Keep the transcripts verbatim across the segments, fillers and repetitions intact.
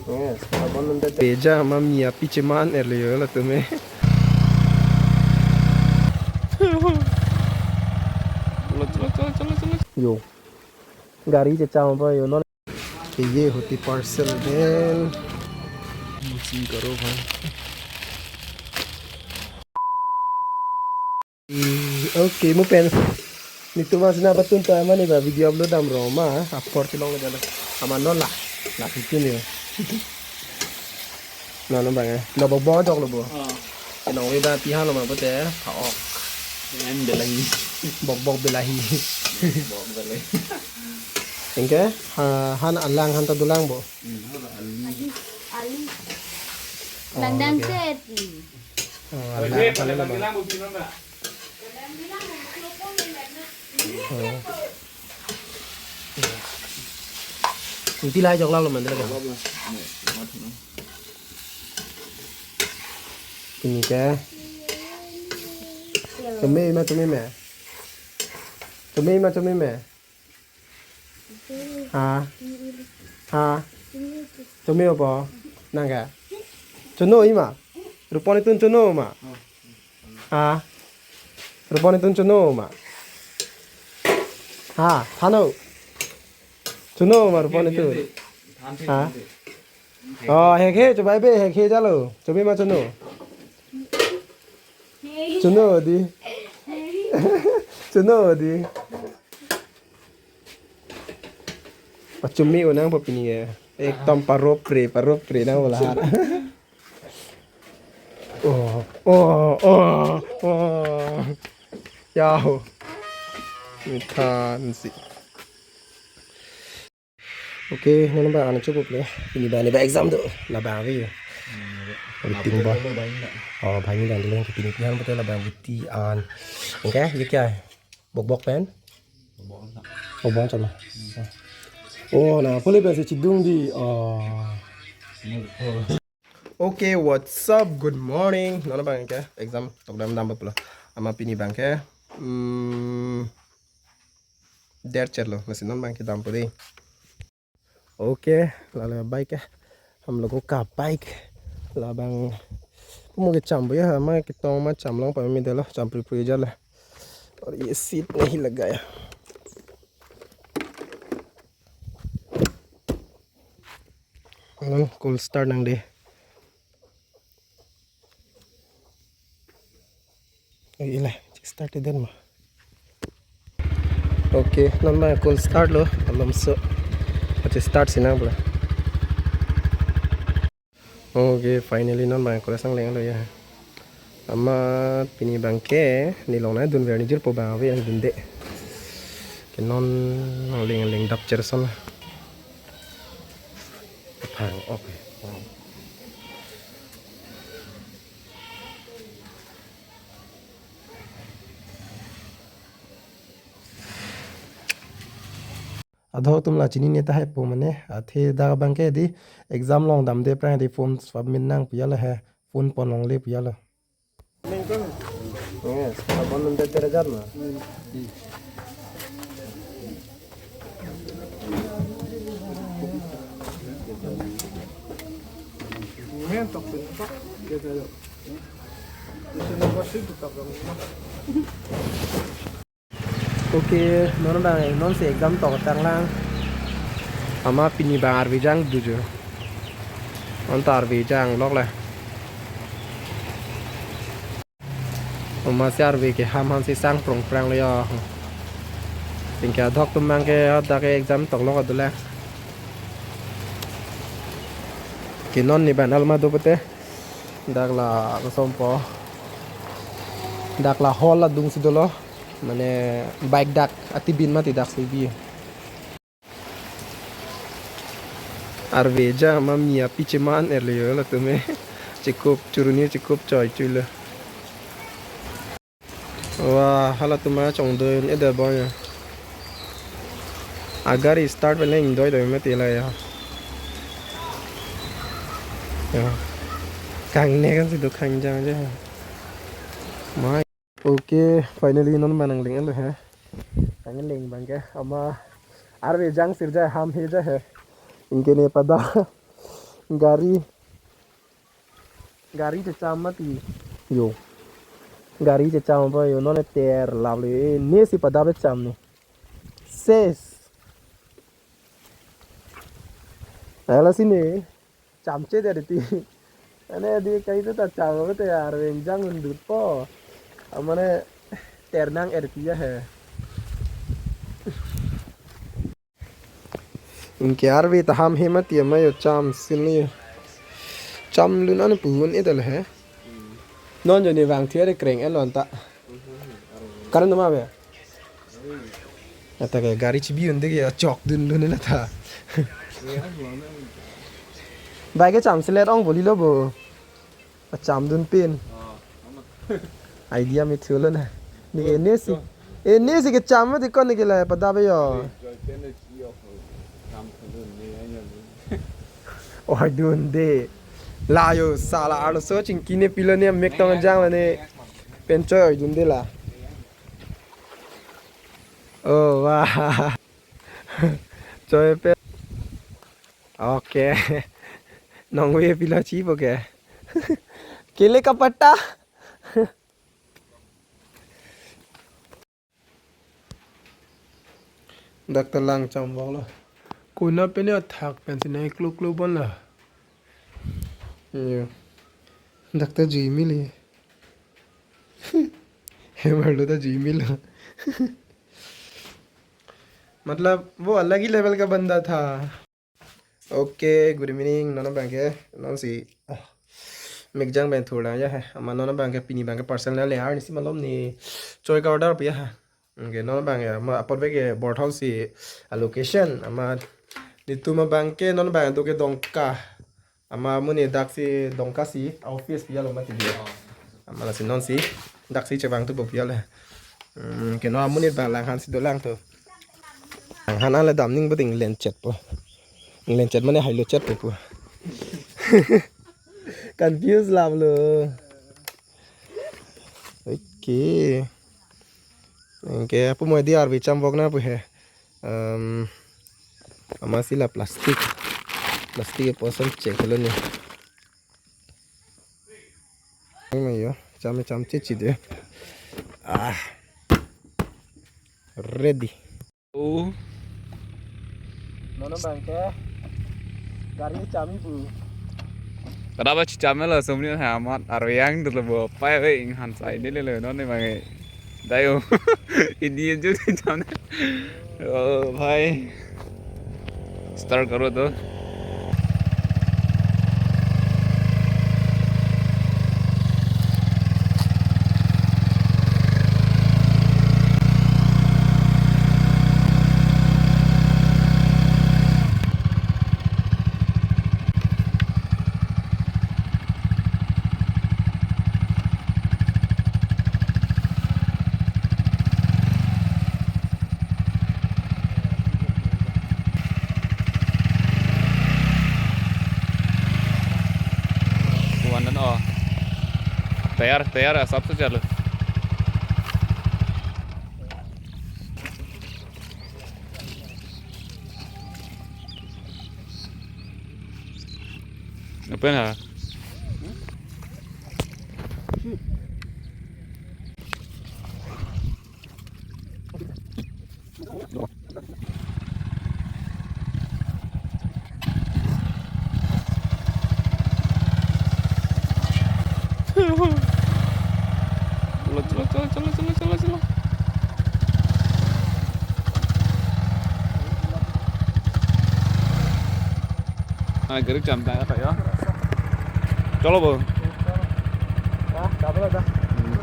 Yes, abon nonte. Beja ma mi api cheman er le yo la tume. Chalo, chalo, chalo, chalo, chalo. Yo. Gari checham pa yo non. ये होती parcel van. Scene करो भाई। Hmm, okay, mo pen. Netum asina patun ta mane ba video upload dam ro ma, apor chelong le jalo. Ama non la, la itu ni. Non non bang eh. Lo bok bok jok lo bo. Oh. Chelong le ba pi ha lo ma bote, pa ok. En belahi. Bok bok belahi. Bok belahi. Engke, ha, han alang han ta dolang bo. Hmm, ha, alang. Ali, ali. Oh, langdang okay. Set. Oh, alang, alang, alang. Oh. Inti lahai jok lalo mandala ka. Pini ke. Tumi ma tumi me. Tumi ma tumi me. Ha? Ha? Tumi apa? Nang ke? Chono ima? Rupon itun chono ma? Ha? Rupon itun chono ma? Ha? Hano? Chono ma rupon itun? Ha? Oh, hekhe, chobai be, hekhe jalo. Chobi ma chono. Chono di. Chono di. Pachumi unang po pini ya. Ekdom parop pre, parop pre nang bola. Oh, oh, oh, oh. Yahoo. Mithan si. Okay, non ba an chukup le. Pini ba ni ba exam do. Labang ave. Waiting ba. Oh, bhai ni dan dulu pini pihan betul labang waiting an. Okay, ye kya hai? Bok bok pen? Bok bok sama. Oh, na poli pen si chidung di. Oh. Okay, what's up? Good morning. Non abang ke exam tok dam dam baplo. Ama pini abang ke. Hmm. Der cherlo, lasi non abang ke dampo dei. Okay, lale bike ke. Hum log ka bike. Labang. Mo ke cham bo ya, ama ketong ma cham long pa mi delo, cham pri pri jalo. Aur ye seat nahi laga ya. Non cold start nang dei. Oi, ila, start den ma. Okay, non ma cold start lo, alom so. Ache start sinang pula. Okay, finally non ma cold sang leng lo ya. Ama pini abang ke, nelong na dun ver ni jir po abang ave ang dun de. Ke non leng leng dap cherson. Phang, okay. Adho tum la chinine tahai po mane, athe dak abang ke dei exam long damde aphrang dei form submit nang pu ya lo he, form pon longle pu ya lo. Yes, abon nonte ter hajar na. Okay, non abang non si exam tok tanglang. Ama pini abang arve jang dujo. Anta arve jang lok le. Ama si arve ke ham ham si sang prong prang le yo. Tingke adhok tum abang ke dak ke exam tok lok adule. Ke non ni banal ma do pute. Dak la kosompo. Dak la hall adung si dolo. Mane bike dak atibin mati dak si bi. Arve ja ma mi api cheman er le yo la tume. Chekup churuni chekup choi chui le. Wah, hala tuma chongdun ede boy. Agari start beleng doi doi mati la ya. Ya. Kang ne kan si do kang jang je. Mai. Okay, finally non manang leng lo he. Kang leng abang ke ama arve jang sir ja ham he ja he. Ingke ne pada. Gari. Gari checham mati. Yo. Gari checham apa yo? Non ter lap le. Ne si padap cham ne. Ses. Ala si ne. Cham che dari ti. Ane di kai ta cham apa te yar, venjang undut po. Amane ter nang er ti ya he. Anke arve ta ham he mati ama yo cham sin le. Cham lun an pu un edal he. Non jo ne vang thiare kreng elon ta. Karan ma be. Ata ke gari chibi un de ke chok dun lun la ta. Bai ke cham selet ong boli lo bo. Acham dun pin. Idea me thulo na. Ne ke ne si. E ne si kecham mati, kon ne ke la padap yo. Oi dunde. La yo sala arloso chingki ne pilo ne mek tong jang la ne. Pen choi oi dunde la. Oh, wah. Choi pe. Okay. Nong ve pilo chi po ke. Kele kapata. Dak ta lang cham vang lo. Kuna pen ya thak pen si nai kluk kluk bon la. Yo. Dak ta jui mili. Hammer lo ta jui mili. मतलब वो अलग ही लेवल का बंदा था। Okay, good evening. Non abang ke, non si, ah, mek jang pen thur lang ya he. Ama non abang ke pini abang ke parcel na le ar ni si malom ne choi ka order pu ya he. Okay, non abang ke, ama apot ve ke board house si a location. Ama netum abang ke non abang do ke Dongka. Ama amonit dak si Dongka si office pi ya lo mati dia. Ama la si non si dak si chevang tu bo pi ya le. Hmm, ke non amonit abang Langhan si dolang tu. Langhan ale dam ning beding lenchet po. Lenchet mane hailo chet po pu. Confuse lap lo. Okay. Anke apu mo di arve cham vok na pu he. Um, ama si la plastic. Plastic e poson check lo ni. Ini yo, cham cham chichi de. Ah. Ready. Oh. Non abang ke gari cham ibu. Kenapa cham lo sumni ha amat arve yang dulu bo pai ve ing han sai ni le le non ni mang. Dayo. Ini aja cham. Oh, bhai. Start karo to. One and all. तैयार, तैयार है, सबसे चलो। Apa na? Chalo, chalo, chalo. Ah, gari jam tang apa ya? Chalo, bo. Ah, double ada. Hmm.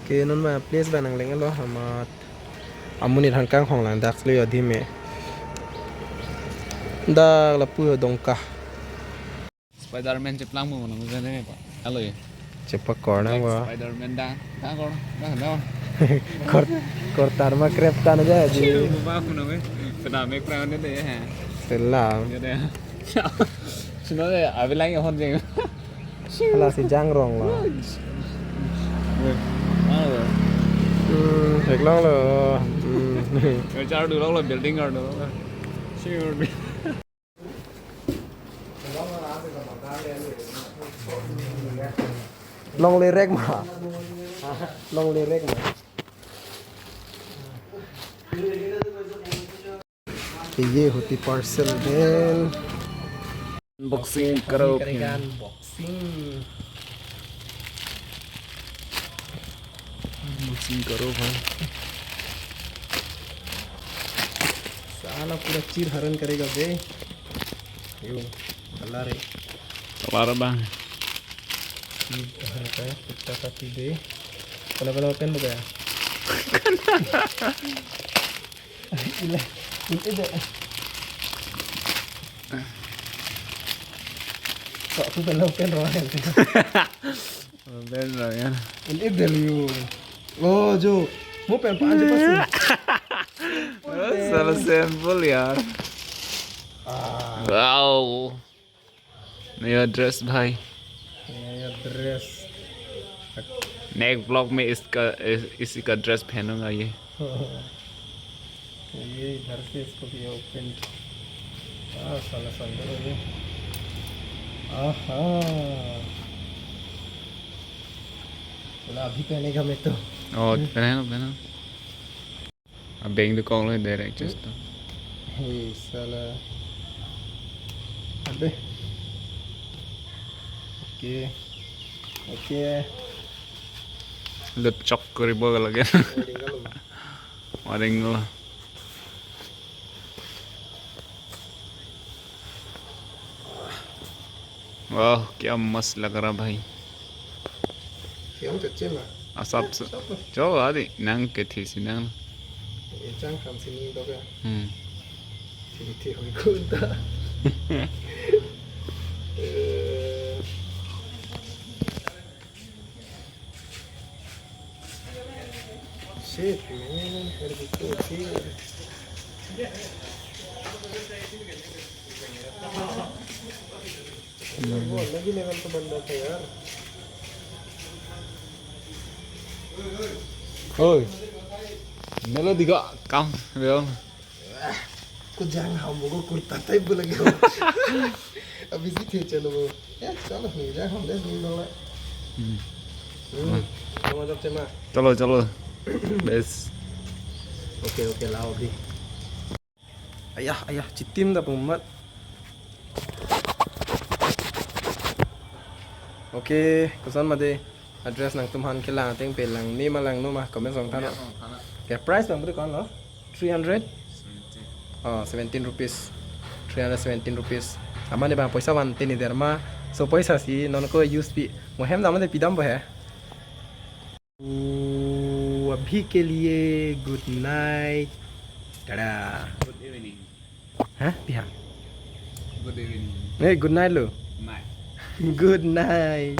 Ke non ma place ba nang leng lo amat amonit han kangkhong lang dak sle yo dhime. Dak lapu yo Dongka. Spider-Man cheplang mo nang jane pa. Alo ye. Chepa kor nang ba. Spider-Man da. Da kor. Da, da. Kor, kor tarma krep kan aja ji. Ba kuno me. Peda me crown de hai. Selam. Ya de. Sino de, abi lang hon jeng. Hala si jang rong lo. Ah, ya. Hmm, theklong lo. Hmm. Char dulong lo, building kar dulong lo. Sure. Longle rek ma. Longle rek ma. ये होती parcel बेल। Unboxing karo. Kami kari phi. Unboxing. Unboxing karo bhai. साला पूरा चीर हरण करेगा बे। यो, कलर है। Colour bang. चीर हरण का है, कुत्ता का चीर है। Pala pala open mo kaya? Ila, ila deh. Kok aku pala open roh. Open roh ya. Ini deh liu. Oh, jo. Mo pen pa aja pasti. Oh, salah sampel ya. Ah. Wow. नया ड्रेस भाई। नया dress. Next vlog में इसका, इस, इसी का ड्रेस पहनूंगा ये। ये इधर से इसको भी ओपन। आ, साला सुंदर है ये। आहा। बोला, अभी पहनेगा मैं तो। ओ, पहने लो, पहने लो। Abeng tu kong lo direct just tu. Hei, salah. Abe. Oke. Oke. Lut chok koribo lagi. Waring lo. वाह, क्या मस्त लग रहा भाई। Kiyong kecil lah. Asap se. Siapa? Coba di, nang ke thi si nang. Eh, chang kam sini dok ya. Hmm. Thi thi hoi kunta. Eh. Shit, man, gotta be cool, shit. वो अलग ही लेवल का बंदा था यार। ओए, मेलो दिखा काम, वेल। कुछ जान हम लोगों को कुर्ता टाइप बोला गया। अभी जी थे चलो वो। ए, चलो, नहीं जा, हम दस मिनट वाला। हम्म। हम्म, हाँ। Sama jok cema. चलो, चलो। बस। Oke, oke, lao abdi. Ayah, ayah, chitim da pengmat. Oke, koson mati. Address nangtum aphan kelang ateng pe lang ni ma langno ma comment song than. Comment song than. Ke price bang budi kon lo? Three hundred? Seventeen. Oh, seventeen rupees. Three hundred seventeen rupees. Amat ne bang poisa van teni derma. So poisa si non ko use pi. Mo hem dam de pidam bo he. तो अभी के लिए good night. Tata. Good evening. Hah? Pihak? Good evening. Eh, good night lo. Night. Good night.